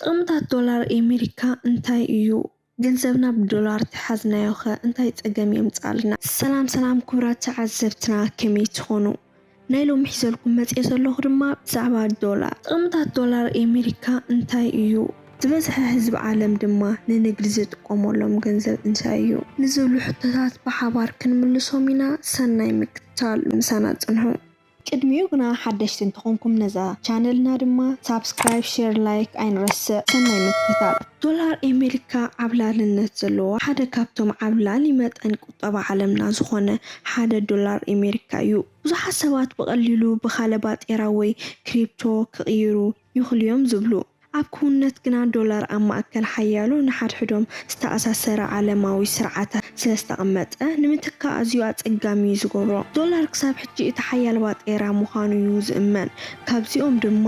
ጥቕምታት ዶላር ኣሜሪካ እንታይ እዩ? ገንዘብና ብዶላር ተሓዝናዮ ኸ እንታይ ጸገም የምጽኣልና? ሰላም ሰላም ክቡራት ተዓዘብትና፣ ከመይ ትኾኑ? ናይ ሎሚ ሒዘልኩም መጽየ ዘለኹ ድማ ብዛዕባ ዶላር። ጥቕምታት ዶላር ኣሜሪካ እንታይ እዩ? ዝበዝሐ ህዝቢ ዓለም ድማ ንንግዲ ዝጥቀመሎም ገንዘብ እንታይ እዩ? ንዝብሉ ሕቶታት ብሓባር ክንምልሶም ኢና። ሰናይ ምክትታል፣ ምሳና ጽንሑ። ቅድሚኡ ግና ሓደሽቲ እንተኾንኩም ነዛ ቻነልና ድማ ሳብስክራይብ፣ ሼር፣ ላይክ ኣይንረስዕ። ሰናይ ምክትታል። ዶላር ኣሜሪካ ዓብላልነት ዘለዎ ሓደ ካብቶም ዓብላሊ መጠን ቁጠባ ዓለምና ዝኾነ ሓደ ዶላር ኣሜሪካ እዩ። ብዙሓት ሰባት ብቐሊሉ ብኻለ ባጤራ ወይ ክሪፕቶ ክቕይሩ ይኽእሉ እዮም ዝብሉ። ኣብ ክውንነት ግና ዶላር ኣብ ማእከል ሓያሎ ንሓድሕዶም ዝተኣሳሰረ ዓለማዊ ስርዓታት ስለ ዝተቐመጠ ንምትካእ ኣዝዩ ኣጸጋሚ እዩ ዝገብሮ። ዶላር ክሳብ ሕጂ እቲ ሓያል ባጤራ ምዃኑ እዩ ዝእመን። ካብዚኦም ድማ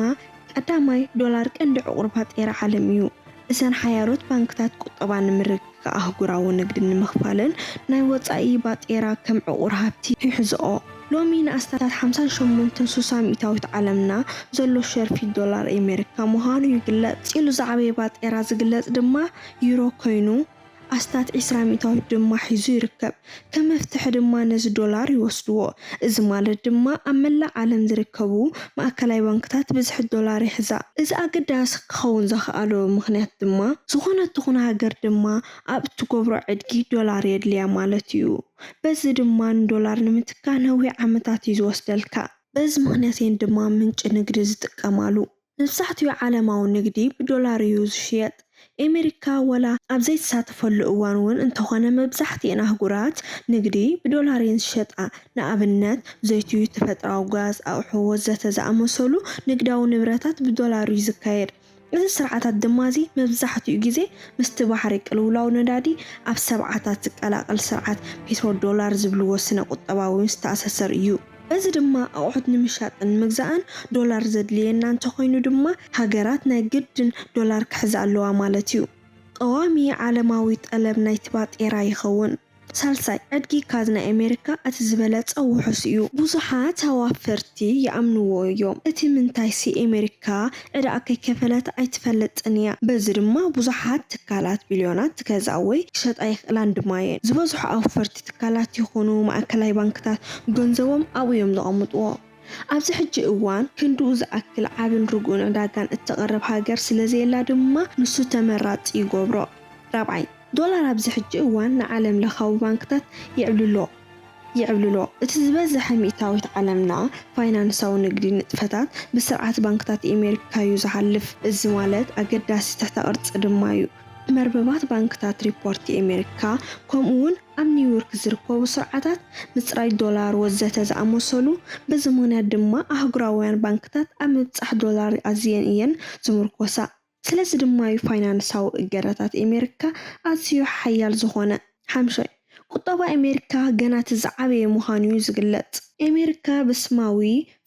ቀዳማይ ዶላር ቀንዲ ዕቑር ባጤራ ዓለም እዩ። እዘን ሓያሎት ባንክታት ቁጠባ ንምርግጋእ ኣህጉራዊ ንግዲ ንምኽፋልን ናይ ወጻኢ ባጤራ ከም ዕቑር ሃብቲ ይሕዝኦ። ሎሚ ንኣስታት ሓምሳን ሸሞንተን ሱሳ ሚእታዊት ዓለምና ዘሎ ሸርፊ ዶላር ኣሜሪካ ምዃኑ ይግለጽ። ቀጺሉ ዝዓበየ ባጤራ ዝግለጽ ድማ ዩሮ ኮይኑ ኣስታት ዒስራ ሚእታዊት ድማ ሒዙ ይርከብ። ከም መፍትሒ ድማ ነዚ ዶላር ይወስድዎ። እዚ ማለት ድማ ኣብ መላእ ዓለም ዝርከቡ ማእከላይ ባንክታት ብዝሒ ዶላር ይሕዛ። እዚ ኣገዳሲ ክኸውን ዘኽኣሎ ምኽንያት ድማ ዝኾነት ትኹን ሃገር ድማ ኣብ እትገብሮ ዕድጊ ዶላር የድልያ ማለት እዩ። በዚ ድማ ንዶላር ንምትካእ ነዊሕ ዓመታት እዩ ዝወስደልካ። በዚ ምኽንያት እየን ድማ ምንጪ ንግዲ ዝጥቀማሉ። መብዛሕትኡ ዓለማዊ ንግዲ ብዶላር እዩ ዝሽየጥ። ኣሜሪካ ወላ ኣብ ዘይትሳተፈሉ እዋን እውን እንተኾነ መብዛሕትኤን ኣህጉራት ንግዲ ብዶላር እየን ዝሸጣ። ንኣብነት ዘይቲ፣ ተፈጥሮኣዊ ጋዝ፣ ኣቑሑ ወዘተ ዝኣመሰሉ ንግዳዊ ንብረታት ብዶላር እዩ ዝካየድ። እዚ ስርዓታት ድማ እዚ መብዛሕትኡ ግዜ ምስቲ ባሕሪ ቅልውላው ነዳዲ ኣብ ሰብዓታት ዝቀላቐል ስርዓት ፔትሮ ዶላር ዝብልዎ ስነ ቁጠባዊ ዝተኣሳሰር እዩ። በዚ ድማ ኣቑሑት ንምሻጥን ንምግዛእን ዶላር ዘድልየና እንተኾይኑ ድማ ሃገራት ናይ ግድን ዶላር ክሕዛ ኣለዋ ማለት እዩ። ቀዋሚ ዓለማዊ ጠለብ ናይቲ ባጤራ ይኸውን። ሳልሳይ፣ ዕድጊ ካዝና ኣሜሪካ እቲ ዝበለጸ ውሑስ እዩ። ብዙሓት ኣዋፈርቲ ይኣምንዎ እዮም። እቲ ምንታይሲ ኣሜሪካ ዕዳኣ ከይከፈለት ኣይትፈልጥን እያ። በዚ ድማ ብዙሓት ትካላት ቢልዮናት ክገዝኣ ወይ ክሸጣ ይኽእላን ድማ እየን። ዝበዝሑ ኣውፈርቲ ትካላት ይኹኑ ማእከላይ ባንክታት ገንዘቦም ኣብኡ እዮም ዘቐምጥዎ። ኣብዚ ሕጂ እዋን ክንድኡ ዝኣክል ዓብን ርጉእን ዕዳጋን እተቕርብ ሃገር ስለ ዘየላ ድማ ንሱ ተመራጺ ይገብሮ። ራብዓይ፣ ዶላር ኣብዚ ሕጂ እዋን ንዓለም ለኻዊ ባንክታት ይዕብልሎ። ይዕብልሎ። እቲ ዝበዝሐ ሚእታዊት ዓለምና ፋይናንሳዊ ንግዲ ንጥፈታት ብስርዓት ባንክታት ኣሜሪካ እዩ ዝሓልፍ። እዚ ማለት ኣገዳሲ ትሕተ ቅርጺ ድማ እዩ። መርበባት ባንክታት ሪፖርቲ ኣሜሪካ፣ ከምኡ እውን ኣብ ኒውዮርክ ዝርከቡ ስርዓታት ምጽራይ ዶላር ወዘተ ዝኣመሰሉ። በዚ ምኽንያት ድማ ኣህጉራውያን ባንክታት ኣብ ምብጻሕ ዶላር ኣዝየን እየን ዝምርኮሳ። ስለዚ ድማ እዩ ፋይናንሳዊ እገዳታት ኣሜሪካ ኣዝዩ ሓያል ዝኾነ። ሓምሻይ፣ ቁጠባ ኣሜሪካ ገና እቲ ዝዓበየ ምዃኑ እዩ ዝግለጽ። ኣሜሪካ ብስማዊ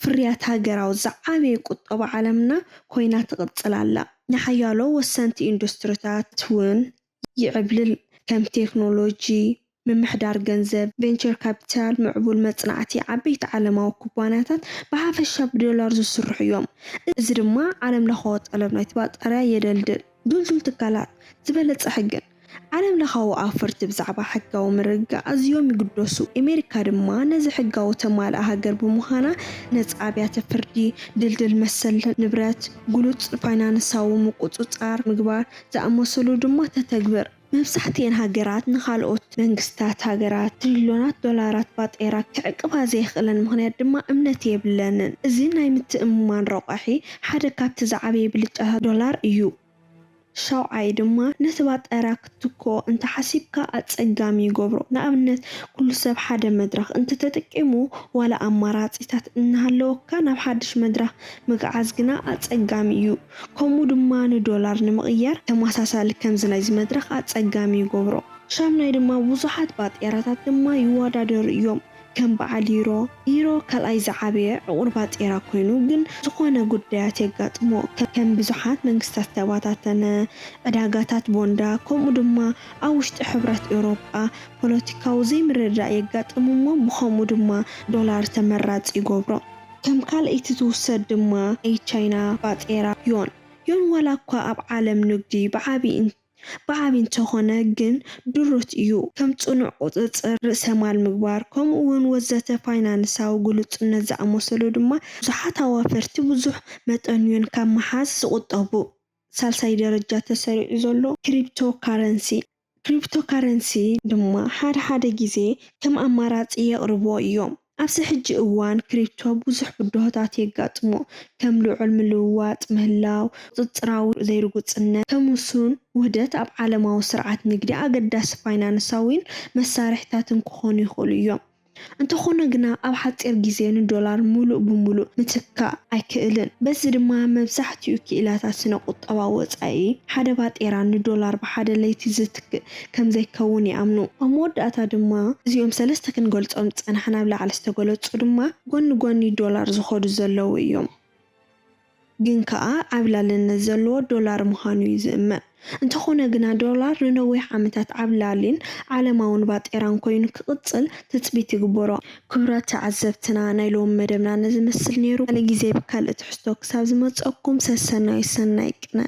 ፍርያት ሃገራዊ ዝዓበየ ቁጠባ ዓለምና ኮይና ትቕጽል ኣላ። ንሓያሎ ወሰንቲ ኢንዱስትሪታት እውን ይዕብልል፣ ከም ቴክኖሎጂ፣ ምምሕዳር ገንዘብ፣ ቬንቸር ካፒታል፣ ምዕቡል መጽናዕቲ። ዓበይቲ ዓለማዊ ኩባንያታት ብሓፈሻ ብዶላር ዝስርሑ እዮም። እዚ ድማ ዓለም ለኻዊ ጠለብ ናይቲ ባጠርያ የደልድል። ድልዱል ትካላት፣ ዝበለጸ ሕግን። ዓለም ለኻዊ ኣውፈርቲ ብዛዕባ ሕጋዊ ምርግጋእ ኣዝዮም ይግደሱ። ኣሜሪካ ድማ ነዚ ሕጋዊ ተማልኣ ሃገር ብምዃና ነጻ ኣብያተ ፍርዲ፣ ድልድል መሰል ንብረት፣ ግሉጽ ፋይናንሳዊ ምቁጽጻር ምግባር ዝኣመሰሉ ድማ ተተግብር። መብዛሕትኤን ሃገራት ንኻልኦት መንግስታት ሃገራት ትሪልዮናት ዶላራት ባጤራ ክዕቅባ ዘየኽእለን ምኽንያት ድማ እምነት የብለንን። እዚ ናይ ምትእምማን ረቋሒ ሓደ ካብቲ ዝዓበየ ብልጫታት ዶላር እዩ። ሻውዓይ ድማ ነቲ ባጠራ ክትትክኦ እንተሓሲብካ ኣጸጋሚ ይገብሮ። ንኣብነት ኩሉ ሰብ ሓደ መድረኽ እንተተጠቂሙ ዋላ ኣማራጺታት እናሃለወካ ናብ ሓድሽ መድረኽ ምግዓዝ ግና ኣጸጋሚ እዩ። ከምኡ ድማ ንዶላር ንምቕያር ተመሳሳሊ ከምዚ ናይዚ መድረኽ ኣጸጋሚ ይገብሮ። ሻምናይ ድማ ብዙሓት ባጤራታት ድማ ይወዳደሩ እዮም። ከም በዓል ዩሮ። ዩሮ ካልኣይ ዝዓበየ ዕቑር ባጤራ ኮይኑ ግን ዝኾነ ጉዳያት የጋጥሞ። ከም ብዙሓት መንግስታት ተባታተነ፣ ዕዳጋታት ቦንዳ ከምኡ ድማ ኣብ ውሽጢ ሕብረት ኤውሮጳ ፖለቲካዊ ዘይምርድዳእ የጋጥም እሞ ብኸምኡ ድማ ዶላር ተመራጺ ይገብሮ። ከም ካልኣይቲ ትውሰድ ድማ ናይ ቻይና ባጤራ ዮን። ዮን ዋላ እኳ ኣብ ዓለም ንግዲ ብዓቢ ብዓቢ እንተኾነ ግን ድሩት እዩ። ከም ጽኑዕ ቁጽጽር ርእሰ ማል ምግባር፣ ከምኡ እውን ወዘተ ፋይናንሳዊ ግሉጽነት ዝኣመሰሉ ድማ ብዙሓት ኣዋፈርቲ ብዙሕ መጠን ዮን ካብ ምሓዝ ዝቑጠቡ። ሳልሳይ ደረጃ ተሰሪዑ ዘሎ ክሪፕቶ ካረንሲ። ክሪፕቶ ካረንሲ ድማ ሓደ ሓደ ግዜ ከም ኣማራጺ የቕርብዎ እዮም። ኣብዚ ሕጂ እዋን ክሪፕቶ ብዙሕ ብድሆታት የጋጥሞ፣ ከም ልዑል ምልውዋጥ ምህላው፣ ቁጽጽራዊ ዘይርጉጽነት፣ ከም ውሱን ውህደት ኣብ ዓለማዊ ስርዓት ንግዲ ኣገዳሲ ፋይናንሳዊን መሳርሕታትን ክኾኑ ይኽእሉ እዮም። እንተኾነ ግና ኣብ ሓጺር ግዜ ንዶላር ሙሉእ ብሙሉእ ምትካእ ኣይክእልን። በዚ ድማ መብዛሕትኡ ክኢላታት ስነ ቁጠባ ወጻኢ ሓደ ባጤራ ንዶላር ብሓደ ለይቲ ዝትክእ ከም ዘይከውን ይኣምኑ። ኣብ መወዳእታ ድማ እዚኦም ሰለስተ ክንገልጾም ዝጸናሕና ኣብ ላዕሊ ዝተገለጹ ድማ ጎኒ ጎኒ ዶላር ዝኸዱ ዘለዉ እዮም። ግን ከኣ ዓቢ ላልነት ዘለዎ ዶላር ምዃኑ እዩ ዝእመን። እንተኾነ ግና ዶላር ንነዊሕ ዓመታት ዓቢ ላሊን ዓለማውን ባጤራን ኮይኑ ክቕጽል ትጽቢት ይግበሮ። ክቡራት ተዓዘብትና ናይ ሎሚ መደብና ነዚ መስል ነይሩ። ካልእ ግዜ ብካልእ ትሕዝቶ ክሳብ ዝመጸኩም ሰሰናዩ ሰናይ ቅነ።